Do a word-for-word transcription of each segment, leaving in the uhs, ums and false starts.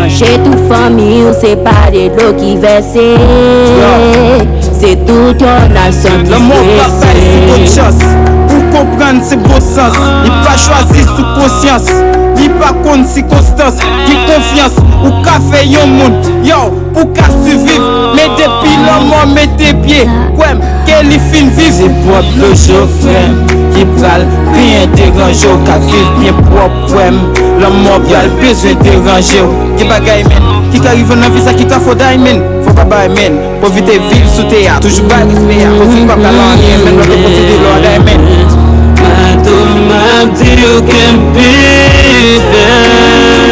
Mache tout fanmi w, se pa de dlo ki vèse. Se tout yon nasyon ki strese. Lanmò pa bay sègon chans pou w konprann se bon sans. Li pa chwazi sou konsyans. Li pa konn sikonstans. Gen konfyans, ou ka fè yon moun, yo, pou w ka siviv. Men depi lanmò mete pye, kwè m, ke li fin viv. Se pwòp dlo je w, frè m, ki pral byen deranje w. Ka viv byen pwòp, kwè m, lanmò pral bezwen deranje w. Gen bagay, men, ki ka rive nan vi sa ki ka fò day, men. Fò pa bay, men. Pwofite viv sou tè a, toujou bay respè a. Kote pa pral anyen, men lòt yo posede lò a day, men. Mato m ap di w kenbe fèm.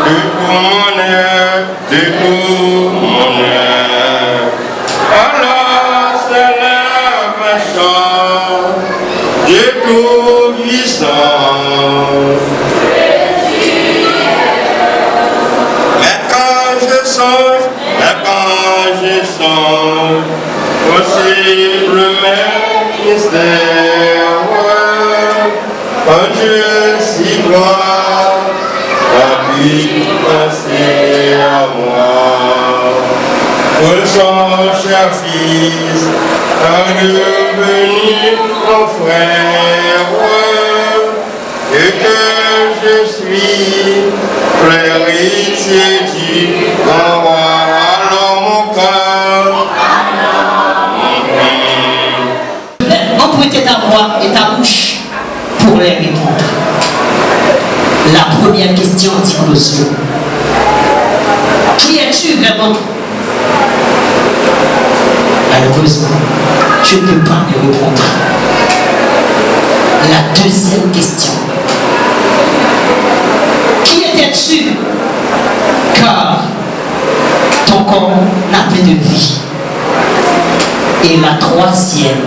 De tout mon être, de tout mon être. Alors se lève un chant de tout puissance. Mais quand je songe, mais quand je songe au sublime mystère, quand je si toi, ta puisse passer à moi. Pour son service, à devenir mon frère, et que je suis l'héritier du grand roi. Alors mon cœur, mon cœur. Anprete ta voix et ta bouche pour les répondre. La première question, dit Closeau. Qui es-tu vraiment ? Malheureusement, tu ne peux pas me répondre. La deuxième question. Qui étais-tu ? Car ton corps n'a plus de vie. Et la troisième,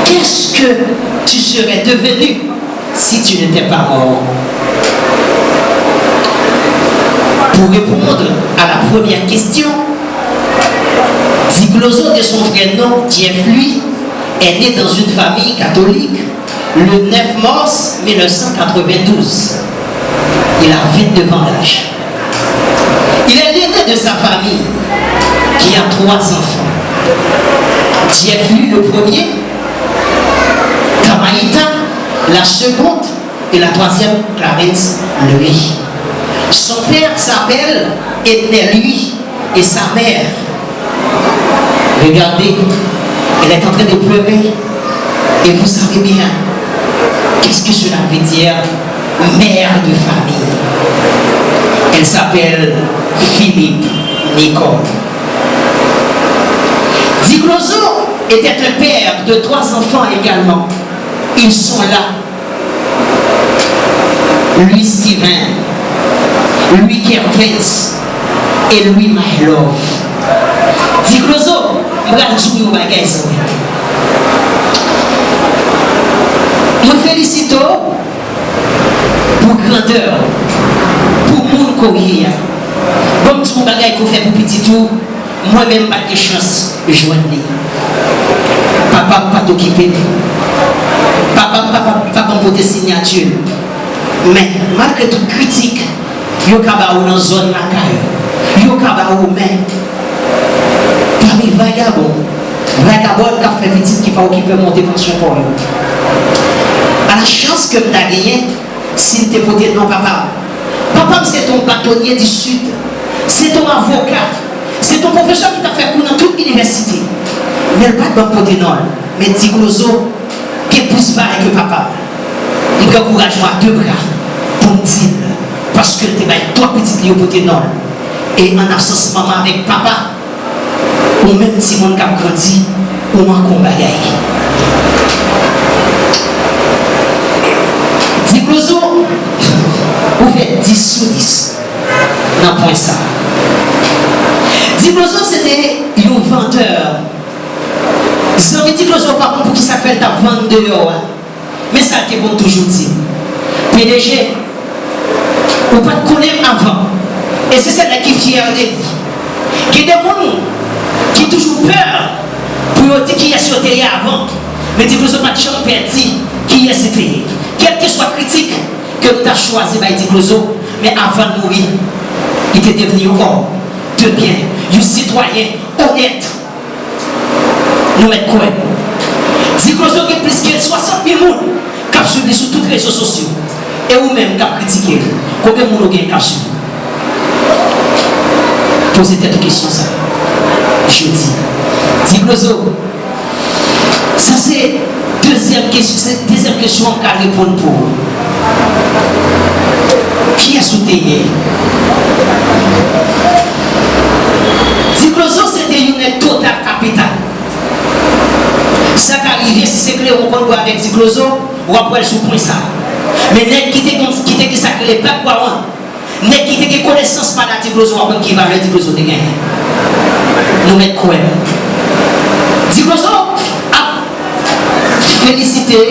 qu'est-ce que tu serais devenu si tu n'étais pas mort ? Pour répondre à la première question, Di Closeau, de son vrai nom, Jeff Louis, est né dans une famille catholique le neuf mars mille neuf cent quatre-vingt-douze. Il a vingt-neuf ans d'âge. Il est l'aîné de sa famille, qui a trois enfants. Jeff Louis le premier, Tamaïta la seconde et la troisième, Clarence Louis. Son père s'appelle Edner Louis et sa mère, regardez, elle est en train de pleurer. Et vous savez bien, qu'est-ce que cela veut dire, mère de famille ? Elle s'appelle Philippe Nicole. Di Closeau était un père de trois enfants également. Ils sont là. Louis Steven, Louis Kervens et Louis My Love. Di Closeau, m pral di w yon bagay, zanmi. Mwen felisite w pou grandè w, pou moun ke w ye a. Ban m di w yon bagay ke w fè pou pitit ou. Mwen menm, m pa t gen chans jwenn li. Papa m pa t okipe m. Papa m pa, pa, pa ban m pote siyati l. Men, malgre tout kritik yo ka ba ou nan zòn lakay ou, yo ka ba ou, men, pami vagabon, vagabòn k ap fè pitit ki pa okipe w monte pansyon pa w yo. A la chans ke m ta genyen, si l te pote non papa m. Papa m se t on batonye di Sid, se t on avoka, se t on pwofesè ki t ap fè kou nan tout inivèsite. Men l pa t ban m pote non l. Men Di Closeau gen plis valè ke papa m. M pran kouraj mwen a de bra pou m di l, paske l te bay twa pitit li yo pote non l. E an absans manman avèk papa, ou menm timoun k ap grandi, ou manke yon bagay. Di Closeau, ou fè dis sou dis nan pwen sa a. Di Closeau se te yon vandè Zanmi Ti Klozo pa konn poukisa fè l t ap vann deyò a. Men sa l te konn toujou di m, P D G, ou pa t konnen m avan. E se sèl nèg ki fyè de li. Gen de moun ki toujou pè pou yo di kiyès yo te ye avan. Men Ti Klozo pa t janm pè di kiyès li te ye. Kèlkeswa kritik ke nou ta chwazi bay Ti Klozo, men avan l mouri, li te devni yon òm de byen, yon sitwayen onèt. Nou mèt kwè. Ti Klozo gen plis ke swasant mil moun k ap swiv li sou tout rezo sosyo. E ou menm k ap kritike l, konbyen moun ou gen k ap swiv ou? Poze tèt ou kesyon sa a jodi. Ti Klozo, sa se dezyèm kesyon, se dezyèm kesyon an m ka reponn pou ou. Kiyès ou te ye? Ti Klozo se te yon nèg total kapital. Sa ka rive, si se kleren w konn bwè avèk Ti Klozo, w ap wè l sou pwen sa a. Men nèg ki te konn, ki te gen sa k rele background, nèg ki te gen konesans pa la Ti Klozo, w ap konn ki valè Ti Klozo te genyen. Nou mèt kwè m. Ti Klozo ap felisite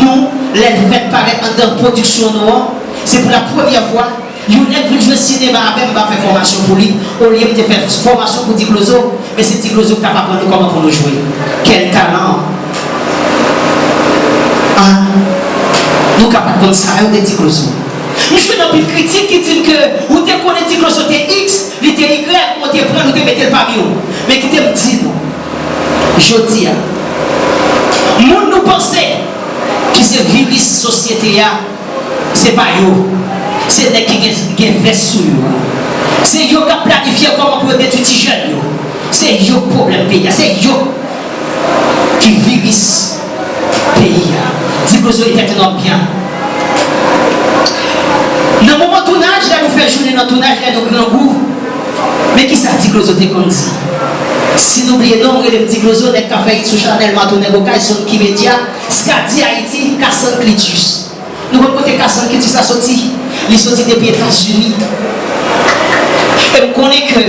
nou lè l fèk parèt anndan pwodiksyon nou an. Se pou la premyè fwa yon nèg vin jwe sinema avè m, m pa fè fòmasyon pou li. Olye m te fè fòmasyon pou Ti Klozo, men se Ti Klozo k t ap aprann nou kòman pou nou jwe. Quel talent! Ah, nou ka pa t konn sa yo de Ti Klozo. M jwenn anpil kritik ki di m ke ou te konnen Ti Klozo te X, li te Y, ou te pran l, ou te mete l pami w. Men kite m di nou, jodi a, moun nou panse ki se viris sosyete a, se pa yo. Se nèg ki gen, gen vès sou yo a. Se yo k ap planifye kòman pou yo detwi ti jèn yo. Se yo k pwoblèm peyi a. Se yo ki viris peyi a. Ti Klozo était un homme bien. Nan moman tounaj, lè nou fè jounen nan tounaj, lè nou grangou, men kisa Ti Klozo te konn di? Si nou bliye non m, rele m Ti Klozo, nèg k ap fè hit sou Chanèl, Matonèg Okay, Sonki Media, Skadi Ayiti, Kasann Klitus. Nou konn kote Kasann Klitus la soti? Li soti depi Etazini. E m konnen ke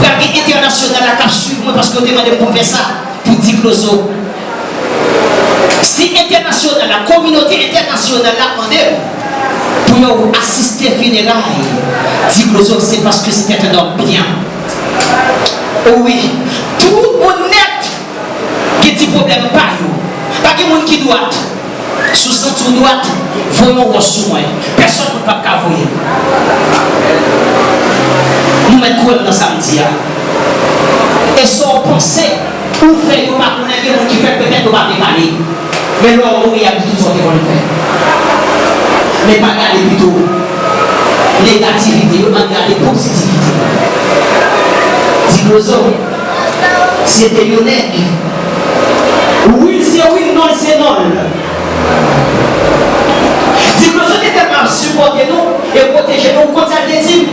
pral gen entènasyonal la k ap swiv mwen paske yo te mande m pou m fè sa pou Ti Klozo. Si entènasyonal la, kominote entènasyonal la mande m pou yo asiste fineray Ti Klozo, se paske se te un homme bien. O wi, tout moun nèt gen ti pwoblèm pa yo. Pa gen moun ki dwat. Si w santi w dwat, voye yon wòch sou mwen. Pèsonn moun p ap ka voye l. Nou mèt kwè m nan sa m di a. E sa w panse ou fè, yo pa konnen, gen moun ki fè, petèt yo pa vle pale. Men lè w mouri, y ap di tout sa w te konn fè. Men pa gade pito negativite yo, ann gade pozitivite. Ti Klozo, se te yon nèg. Wi l se wi l, non l se non l. Ti Klozo te tèlman ap sipòte nou e pwoteje nou, ou konn sa l te di m?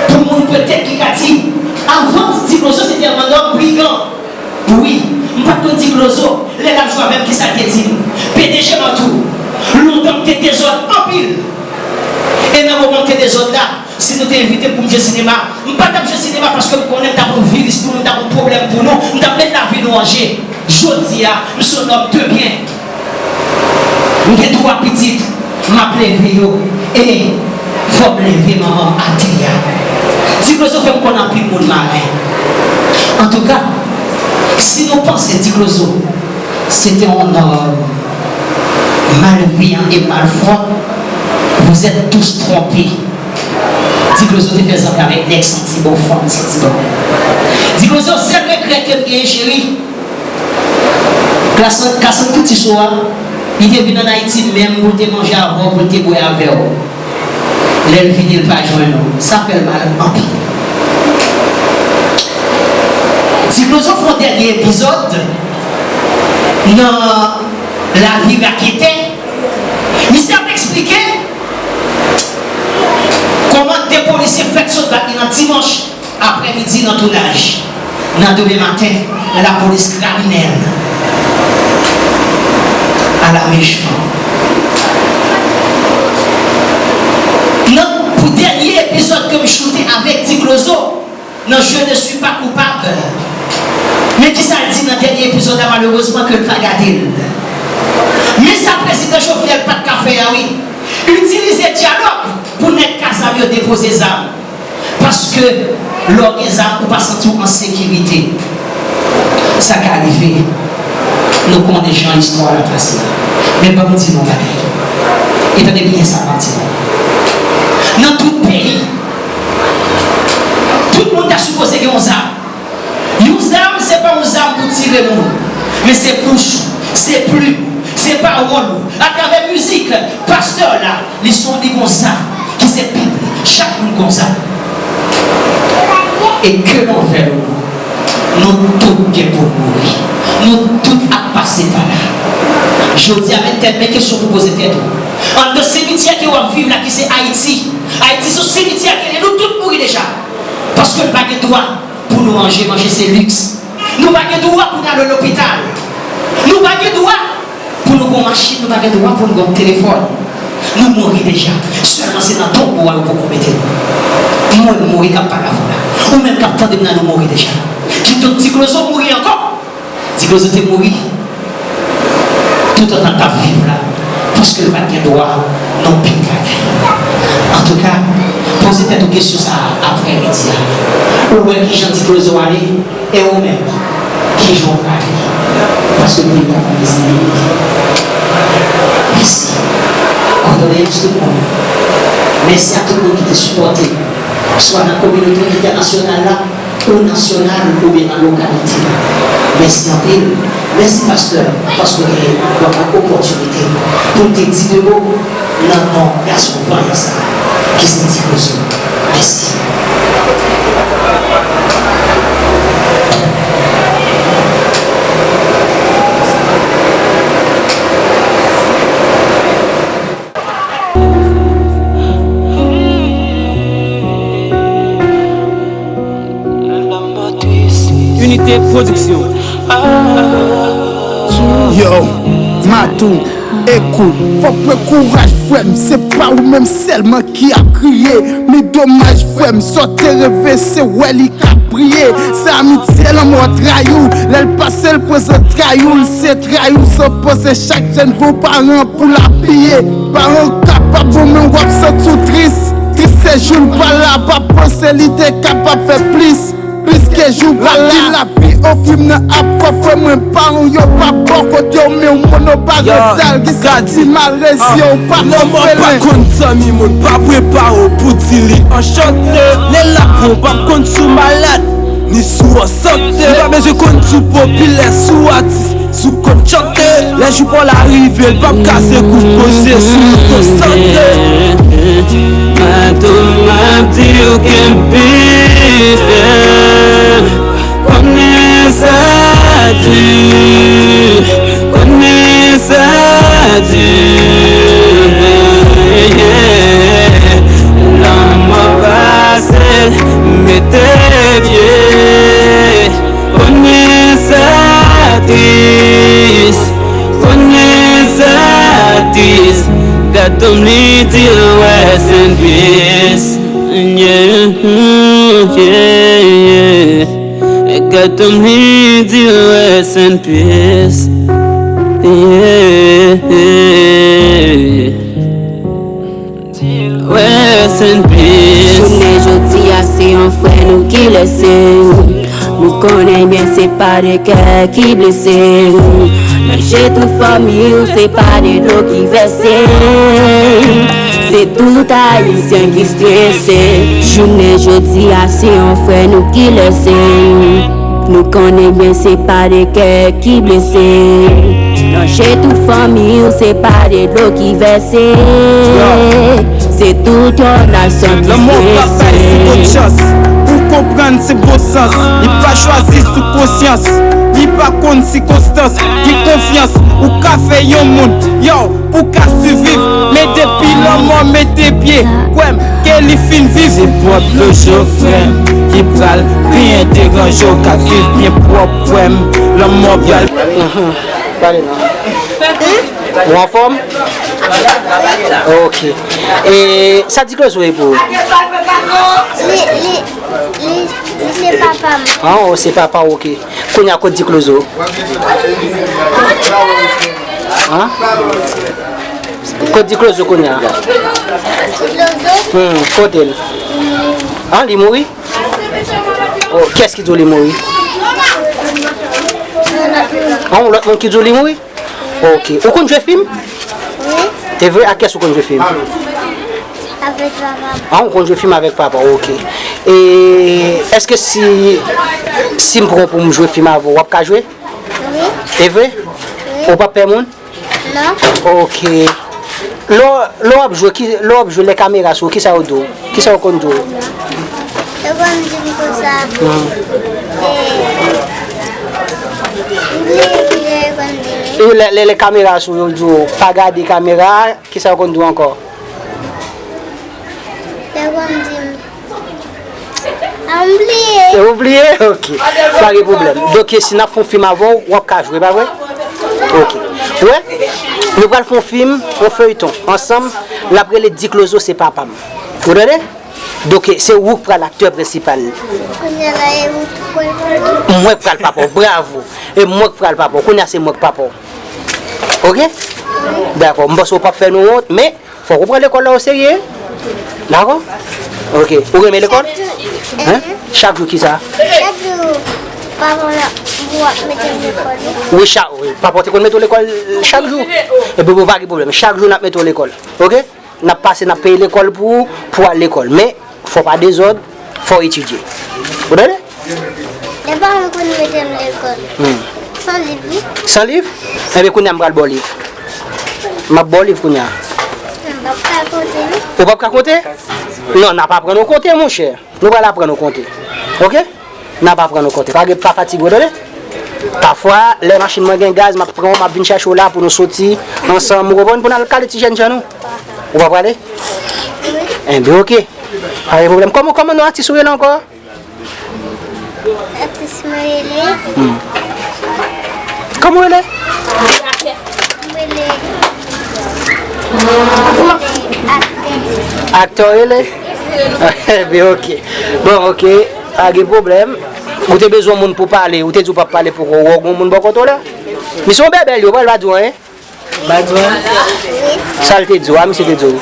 Pou moun petèt ki ka di, avan Ti Klozo se te yon nonm brigan. Wi, m pa t konn Ti Klozo, lè l ap jwe avè m, kisa l te di m? P D G Mantou, lontan m te dezòd anpil. E nan moman m te dezòd la, si nou te envite m pou m jwe sinema, m pa t ap jwe sinema paske m konnen m t ap yon viris pou nou, m t ap yon pwoblèm pou nou, m t ap met lavi nou an je. Jodi a, m se yon nonm de byen. M gen twa pitit, m ap leve yo, e fò m leve manman m atè a. Ti Klozo fè m konn anpil moun maren. Antouka, si nou panse Ti Klozo se te yon nonm malveyan e malfwa, vous êtes tous trompés. Ti Klozo te fè zanmi avèk nèg santi bon, fanm santi bon. Ti Klozo, sèl regrè ke m genyen, cheri, Kasann, Kasann Klitis ou a, li te vin ann Ayiti menm pou l te manje avè w, pou l te bwè avè w. Lè l vini, l pa jwenn ou. Sa fè l mal anpil. Ti Klozo fè yon dènye epizòd nan lavi raketè. Misye ap eksplike kòman de polisye fèk sot bat li nan dimanch aprèmidi nan tounaj. Nan demen maten, lapolis kraminèl. Ala mechan. Nan, pou dènye epizòd ke m choute avèk Ti Klozo, nan Je ne suis pas coupable. Men kisa l di nan Dènye epizòd la, malerezman, ke l pa gade l. Men sa prezidan Jovenel pa t ka fè a, wi. Itilize dyalòg pou nèg k a zam yo depoze zam. Paske lè w gen zam, ou pa santi w an sekirite. Sa ka rive. Nou konnen jan istwa a pase. Men ban m di nou yon bagay. E tande byen sa m ap di nou. Nan tout peyi, tout moun ta sipoze gen yon zam. Yon zam, se pa yon zam pou tire moun, men se bouch ou, se plim ou, se pawòl ou. Atravè mizik, pastè la, li se yon, li gon zam ki se Bib li. Chak moun gon zam. E ke nou vle ou non, nou tout gen pou mouri. Nou tout ap pase pa la. Jodi a, men tèt, men kesyon pou poze tèt ou. Anndan simityè ke w ap viv la, ki se Ayiti. Ayiti se yon simityè ke nou tout mouri deja. Paske n pa gen dwa pou nou manje, manje se liks. Nou pa gen dwa pou n ale lopital. Nou pa gen dwa pou nou gon machin, nou pa gen dwa pou nou gon telefòn. Nou mouri deja. Sèlman se nan tonbo a yo poko mete nou. Mwen, m mouri k ap pale avè w la. Ou menm k ap tande m nan, nou mouri deja. Kite Ti Klozo mouri ankò. Ti Klozo te mouri. Toutotan l t ap viv la, paske l pa t gen dwa nan pil bagay. Antouka, poze tèt ou kesyon sa a aprè midi a. Ou wè kijan Ti Klozo ale, e ou menm, kijan w prale? Paske pil bagay, mezanmi. Mèsi. Kondoleyans tout moun. Mèsi a tout moun ki te sipòte m, swa nan kominote entènasyonal la, ou nasyonal oubyen nan lokalite a. Mèsi anpil. Mèsi pastè, paske w te ban mwen opòtinite pou m te di de mo nan non gason vanyan sa a, ki se Ti Klozo. Mèsi. Unité Production. Yo, Matou, ekout, fòk pran kouraj frè m, se pa ou menm sèlman ki ap kriye. Men domaj frè m, sa w te reve se wè li k ap priye. Se amityè lanmò trayi w, lè l pase l prezan trayi w, l se trayi w san panse chak jèn vo paran pou l apiye. Paran w kapab bon men w ap santi w tris. Tris se jou l pa la, pa panse li te kapab fè plis. Plis ke jou pa la. Lavi o fim nan ap fò frè mwen, paran w yo pa bò kote w men w monoparental, gen sa ki mal rezi w pa orfelen. Lanmò pa konn zanmi moun, pa prepare w pou di li anchante. Lè l ap pran w p ap konn si w malad ni si w an sante. Li pa bezwen konn si w popilè, si w atis, si w konn chante. Lè jou pa w la rive, l p ap kase kou poze sou w konsantre. Matou m ap di w kenbe fèm. Konnen sa di, konnen sa di. Lanmò pase, mete pye. Konnen sa tris, konnen sa tris. Gato m li di l rest in peace. Yeah, yeah, yeah. Gato m li di l rest in peace. Yeah. Rest in peace. Jounen jodi a se yon frè nou ki lese nou. Nou konnen byen se pa de kè ki blese nou. Nan je tout fanmi w se pa de dlo ki vèse. Se tout ayisyen ki strese. Jounen jodi a se yon frè nou ki lese nou. Nou konnen byen se pa de kè ki blese. Nan je tout fanmi w se pa de dlo ki vèse. Se tout yon nasyon ki strese. Lanmò pa bay sou konsyans. Pou konprann se bon sans. Li pa chwazi sou konsyans. Li pa konn sikonstans. Gen konfyans. Ou ka fè yon moun. Yo, pou ka siviv. Men depi lanmò mete pye, kwè m, ke li fin viv. Se pwòp dlo cho frè m ki pral benyen deranje w k ap viv byen pwòp frè m. Lanmò pral. Pale non. Ou anfòm? Ok. E sa Diklozo ye pou ou? Li, li, li, li se papa m. Ah, ou se papa w, ok. Kounye a kot Diklozo? An? Kot Diklozo kounye a? Diklozo? Hmm, kote l? An, li mouri? Oh, kiyès ki di w li mouri? An, yon lòt moun ki di w li mouri? Ok. Ou konn jwe fim? Wi. E vre, ak kiyès ou konn jwe fim? Avèk papa m. An, ou konn jwe fim avèk papa w, ok. E èske si, si m pran pou m jwe fim avè w, w ap ka jwe? Wi. E vre? Wi. Ou p ap pè moun? Non. Ok. Lè w, lè w ap jwe, ki, lè w ap jwe, lè kamera sou ou, kisa yo di w? Kisa yo konn di w? Yo konn di m konsa. Hmm. Eh, m bliye kisa yo konn di m. E lè, lè, lè kamera sou ou, yo di w pa gade kamera, kisa yo konn di w ankò? Yo konn di m, ah, m bliye. Ou bliye? Ok. Pa gen pwoblèm. Donk, si n ap fè yon fim avè w, w ap ka jwe, pa vre? Ok. Ou wè? Nou pral fè yon fim, yon feyton, ansanm. L ap rele Diklozo se papa m. Ou tande? Donk, se ou k pral aktè prensipal. Kounye a la, e ou k pral papa m. Mwen k pral papa w. Bravo. E mwen k pral papa w. Kounye a, se mwen k papa w. Ok? Dakò. M panse w p ap fè nou wont, men fòk ou pran lekòl la oserye. Dakò? Ok. Ou renmen lekòl? Chak jou. Hein? Chak jou kisa? Chak jou, papa w la, w ap mete m lekòl, wi. Wi, chak, wi. Papa w te konn mete w lekòl chak jou? Ebyen, bon, pa gen pwoblèm. Chak jou n ap mete w lekòl. Ok? N ap pase, n ap peye lekòl pou ou, pou w al lekòl. Men, fò w pa dezòd, fò w etidye. Ou tande? Lè pa m konn mete m lekòl. Hmm. San liv, wi. San liv? Enben, kounye a, m pral ba w liv. M ap ba w liv kounye a. M p ap ka konte, non. Ou p ap ka konte? Non, n ap aprann ou konte, monchè. Nou pral aprann ou konte. Ok? N ap aprann ou konte. Pa gen, pa fatige w, tande? Pafwa, lè machin mwen gen gaz, m ap pran w, m ap vin chache w la pou nou soti ansanm, ou konprann, pou n al kale ti jènjan nou. Ou pa prale? Enben, ok. Pa gen pwoblèm. Kòman, kòman non atis ou rele ankò? Atis mwen rele. Hmm. Kòman w rele? Mwen rele. Aktè. Aktè w rele? Enben, ok. Bon, ok. Pa gen pwoblèm. Ou te bezwen moun pou pale, ou te di w p ap pale poko, ou wè w gen moun bò kote w la? Misye yon bèbè l ye, ou pral pa di w anyen? Badjwan. Sa l te di w a, misye te di w?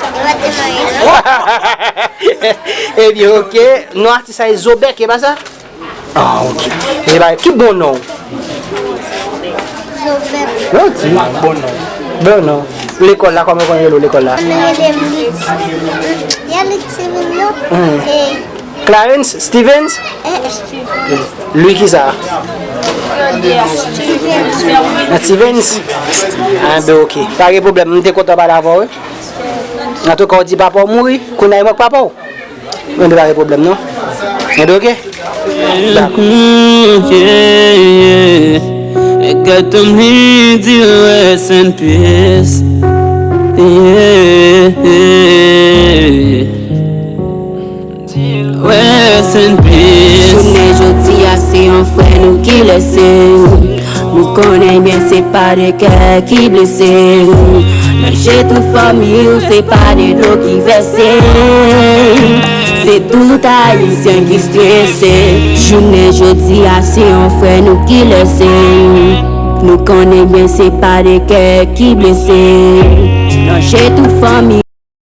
Ebyen, ok. Non atis sa e Zobèk, e pa sa? Ah, ok. E pa, ki bon non? Zobèk. Yo di. Bon non. Bon non. Lekòl la, kòman yo konn rele w lekòl la? Yo rele m Lit-, ya Lit Steven, non? Hmm. E Clarence Stevens? Eh, eh. Louis kisa? Stevens. Ah, Stevens? Ah, ben, ok. Pa gen pwoblèm, m te kontan pale avè w, wi. Antouka, w di papa w mouri, kounye a e mwen k papa w. Enben, pa gen pwoblèm, non. Enben, ok? Dakò. Mm, yeah, yeah. Look at them here, rest in peace. Yeah. Rest in peace. Jounen jodi a, se yon frè nou ki lèse. Nou konnen byen se pa de kè ki blese. Men je tout fanmi w, se pa de dlo ki vèse. Se tout Ayisyen ki strese. Jounen jodi a, se yon frè nou ki lèse. Nou konnen byen se pa de kè ki blese. Men je tout fanmi